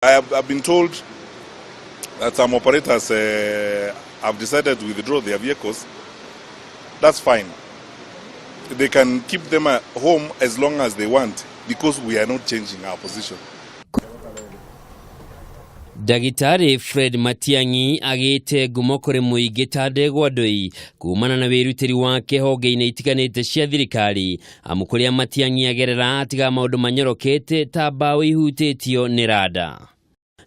I've been told that some operators have decided to withdraw their vehicles. That's fine. They can keep them at home as long as they want because we are not changing our position. Ndagĩtarĩ Fred Matiang'i agĩte ngumo kũrĩ mũingĩ ta ndegwa ndũi kumana na wĩrutĩri wake honge-inĩ itiganĩte cia thirikari, amu kũrĩa Matiang'i agerera atigaga maũndũ manyorokete ta mbaũ ihutĩtio nĩ randa.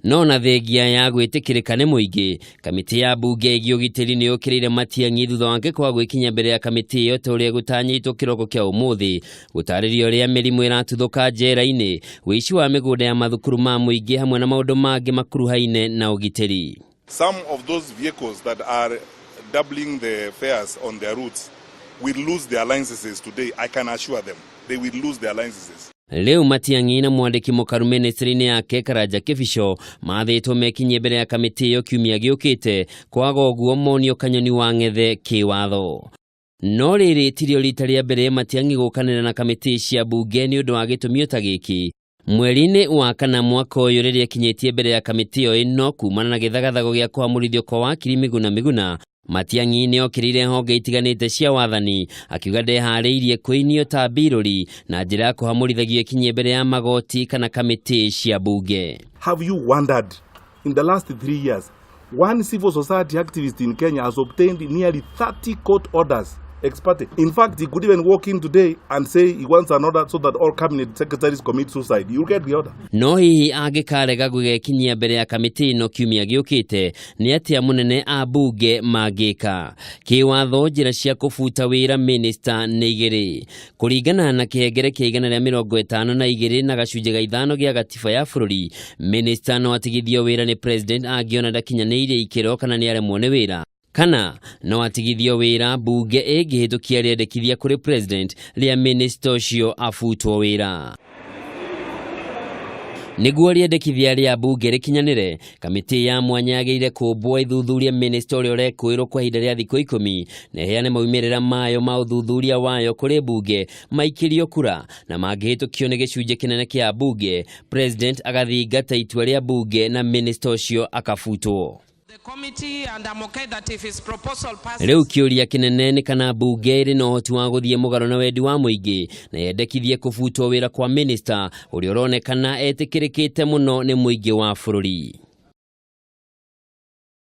No na thengia ya gwĩtĩkĩrĩka nĩ mũingĩ, kamĩtĩ ya mbunge ĩgiĩ ũgitĩri nĩ yũkĩrĩire Matiang'i thutha wake kwaga gwĩkinyia mbere ya kamĩtĩ ĩyo ta ũrĩa gũtanyĩtwo kĩroko kĩa ũmũthĩ gũtarĩria ũrĩa mĩrimũ ĩratuthũka njera-inĩ, wĩici wa mĩgũnda ya mathukuru ma mũingĩ hamwe na maũndũ mangĩ makuruhaine na ũgitĩri. Some of those vehicles that are doubling the fares on their routes will lose their licenses today. I can assure them they will lose their licenses. Rĩu Matiang'i na mwandĩki mũkaru ministry-inĩ yake Karanja Kĩbico mathĩtwo mekinyie mbere ya kamĩtĩ ĩyo kiumia gĩũkĩte, kwaga ũguo monio kanyoni wa ng'ethe kĩwatho. No rĩrĩ tirio rita rĩa mbere Matiang'i gũkanĩra na kamĩtĩ cia mbunge nĩ ũndũ wa gĩtũmi o ta gĩkĩ. Mweri-inĩ wa kana mwaka ũyũ, rĩrĩa ekinyĩtie mbere ya kamĩtĩ ĩyo ĩno kumana na gĩthagathago gĩa kũhamũrithio kwa wakiri Miguna Miguna, Matiang'i nĩ okĩrĩire honge itiganĩte cia wathani akiuga ndeharĩirie kũinio ta mbirũri na njĩra ya kũhamũrithagio ĩkinyie mbere ya magoti kana kamĩtĩ cia mbunge. Have you wondered, in the last 3 years, one civil society activist in Kenya has obtained nearly 30 court orders ex parte? In fact, he could even walk in today and say he wants an order so that all cabinet secretaries commit suicide. You'll get the order. No hihi angĩkarega gwĩgekinyia mbere ya kamĩtĩ ĩno kiumia gĩũkĩte, nĩ atĩa mũnene a mbunge mangĩka? Kĩwatho, njĩra cia kũbuta wĩra minista nĩ igĩrĩ kũringana na kĩhengere kĩa 152 na gacunjĩ ga 5 gĩa gatiba ya bũrũri. Minista no atigithio wĩra nĩ president angĩona ndakinyanĩirie ikĩro kana nĩ aremwo nĩ wĩra, kana no atigithio wĩra mbunge ĩngĩhĩtũkia rĩendekithia kũrĩ president rĩa minista ũcio abutwo wĩra. Nĩguo rĩendekithia rĩa mbunge rĩkinyanĩre, kamĩtĩ ya mwanya yagĩrĩire kũmbwo ĩthuthurie minista ũrĩa ũrekũĩrwo kwa ihinda rĩa thikũ 10 na ĩheane maumĩrĩra mayo ma ũthuthuria wayo kũrĩ mbunge maikĩrio kura, na mangĩhĩtũkio nĩ gĩcunjĩ kĩnene kĩa mbunge, president agathingata itua rĩa mbunge na minista ũcio akabutwo. The committee, and I'm okay that if his proposal passes. Rĩu kĩũria kĩnene nĩ kana mbunge ĩrĩ na ũhoti wa gũthiĩ mũgarũ na wendi wa mũingĩ na yendekithie kũbutwo wĩra kwa minista ũrĩa ũronekana etĩkĩrĩkĩte mũno nĩ mũingĩ wa bũrũri.